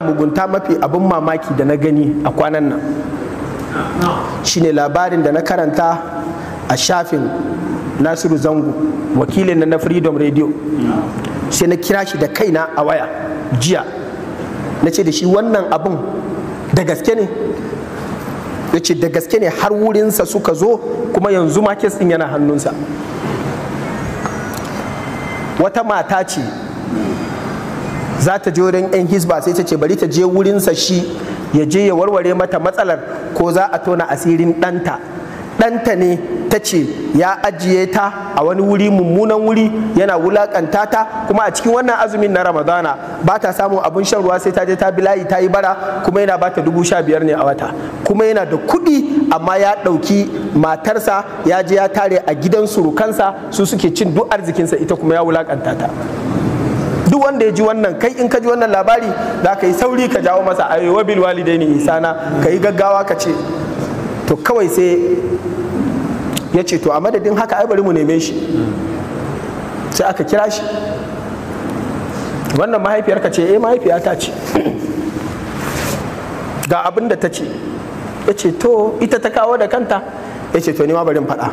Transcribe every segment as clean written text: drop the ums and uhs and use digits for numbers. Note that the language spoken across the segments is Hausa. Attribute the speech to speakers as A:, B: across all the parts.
A: Mugunta mafi abin mamaki da na gani a kwanan nan shine labarin da na karanta a shafin Nasiru Zango, wakilin na Freedom Radio. Sai na kira shi da kaina a waya jiya, na ce da shi wannan abin da gaske ne? Ya ce da gaske ne, har wurinsa suka zo, kuma yanzu ma kes ɗin yana hannunsa. Wata mata ce za ta je wurin 'yan Hisba, sai ta ce bari ta je wurinsa shi ya je ya warware mata matsalar ko za a tona asirin ɗanta. Ɗanta ne ta ce ya ajiye ta a wani wuri, mummunan wuri, yana wulakanta ta, kuma a cikin wannan azumin na Ramadana ba ta samun abun shan ruwa, sai ta je ta bi layi ta yi bara, kuma yana ba ta 15,000 ne a wata. Kuma yana da kuɗi, amma ya ɗauki matarsa ya je ya tare a gidan surukansa, su suke cin duk arzikinsa, ita kuma ya wulakanta ta. Duk wanda ya ji wannan, kai in ka ji wannan labari za ka yi sauri ka jawo masa ayoyi wa bil walidaini ihsana, ka yi gaggawa ka ce to kawai. Sai ya ce to a madadin haka ai bari mu neme shi. Sai aka kira shi. "Wannan mahaifiyarka ce?" "Eh, mahaifiyata ce. Ga abin da ta ce." Ya ce, "To, ita ta kawo da kanta?" Ya ce, "To, ni ma bari in faɗa."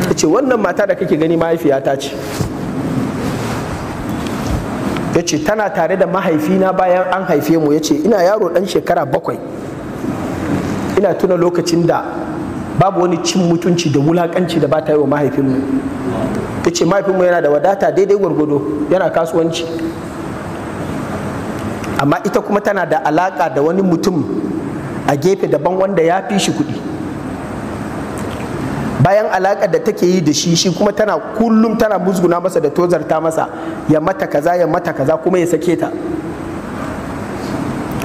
A: Ya ce, "Wannan mata da kake gani mahaifiyata ce." Ya ce tana tare da mahaifina bayan an haife mu. Ya ce ina yaro ɗan shekara 7, ina tuna lokacin da babu wani cin mutunci da wulakanci da ba ta yi wa mahaifinmu. Ya ce mahaifinmu yana da wadata daidai gwargwado, yana kasuwanci, amma ita kuma tana da alaka da wani mutum a gefe daban wanda ya fi shi kuɗi. Bayan alaƙar da take yi da shi, shi kuma tana kullum tana musguna masa da tozarta masa, ya mata kaza, ya mata kaza, kuma ya sake ta.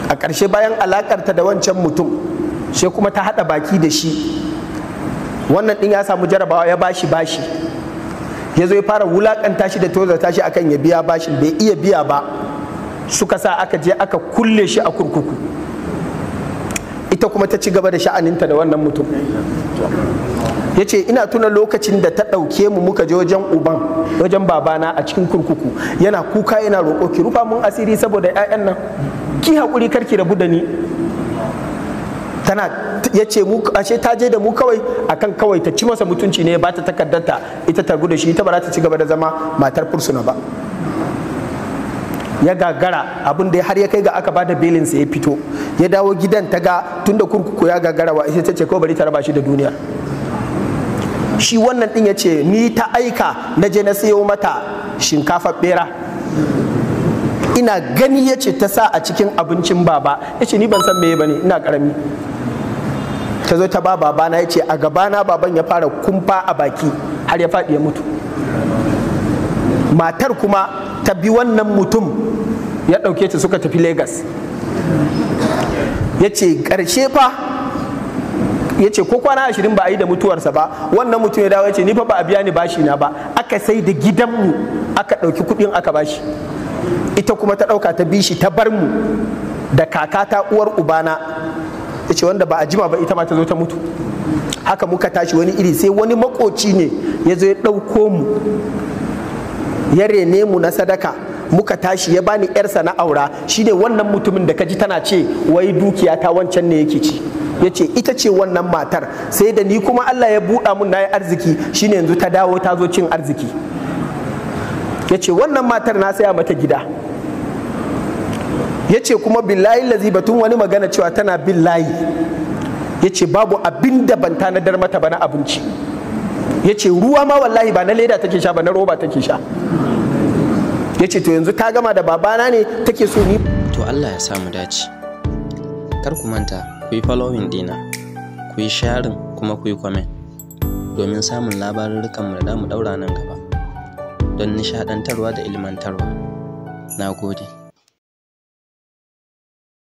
A: A ƙarshe, bayan alaƙarta da wancan mutum, sai kuma ta haɗa baki da shi. Wannan ɗin ya samu jarabawa, ya bashi bashi, ya zo ya fara wulaƙanta shi da tozarta shi akan ya biya bashin. Bai iya biya ba, suka sa aka je aka kulle shi a kurkuku. Ita kuma ta ci gaba da sha'aninta da wannan mutum. Ya ce ina tuna lokacin da ta ɗauke mu muka je wajen uban, wajen babana a cikin kurkuku, yana kuka yana roƙo, "Ki rufa mun asiri saboda 'ya'yan nan, ki haƙuri, kar ki rabu da ni." Tana ya ce mu ashe ta je da mu kawai akan kawai ta ci masa mutunci ne, ba ta takardarta, ita ta da shi, ita ba za ta ci gaba da zama matar fursuna ba. Ya gagara, abin da har ya kai ga aka bada belinsa, ya fito ya dawo gidan. Ta ga tunda kurkuku ya gagara wa ita, ta ce kawai bari ta raba shi da duniya. Shi wannan din ya ce ni ta aika na je na sayo mata shinkafa bera. Ina gani, ya ce ta sa a cikin abincin baba. Ya ce ni ban san meye bane, ina karami. Ta zo ta ba babana. Ya ce a gabana baban ya fara kumfa a baki har ya faɗi ya mutu. Matar kuma ta bi wannan mutum, ya ɗauke ta suka tafi Legas. Ya ce ƙarshe fa, ya ce ko kwana 20 ba a yi da mutuwarsa ba, wannan mutum ya dawo, ya ce ni fa ba a biya ni bashi na ba. Aka sai da gidanmu, aka ɗauki kuɗin aka bashi. Ita kuma ta ɗauka ta bi shi, ta bar mu da kakata uwar ubana. Ya ce wanda ba a jima ba ita ma ta zo ta mutu. Haka muka tashi wani iri, sai wani makoci ne ya zo ya ɗauko mu, ya rene mu na sadaka, muka tashi, ya bani yarsa na aura. Shine wannan mutumin da kaji tana ce wai dukiya ta wancan ne yake ci. Ya ce ita ce wannan matar. Sai da ni kuma Allah ya buɗa mun na yi arziki, shine yanzu ta dawo ta zo cin arziki. Ya ce wannan matar na saya mata gida. Ya ce kuma billahi lazi, batun wani magana cewa tana bin layi, ya ce babu abin da ban tanadar mata ba na abinci. Ya ce ruwa ma wallahi ba na leda take sha ba, na roba take sha. Ya ce to yanzu ta gama da babana ne take so ni.
B: To, Allah ya sa mu dace. Kar ku manta ku yi following dina, ku yi sharing, kuma ku yi comment domin samun labarurrukanmu da mu daura nan gaba don nishaɗantarwa da ilmantarwa. Na gode.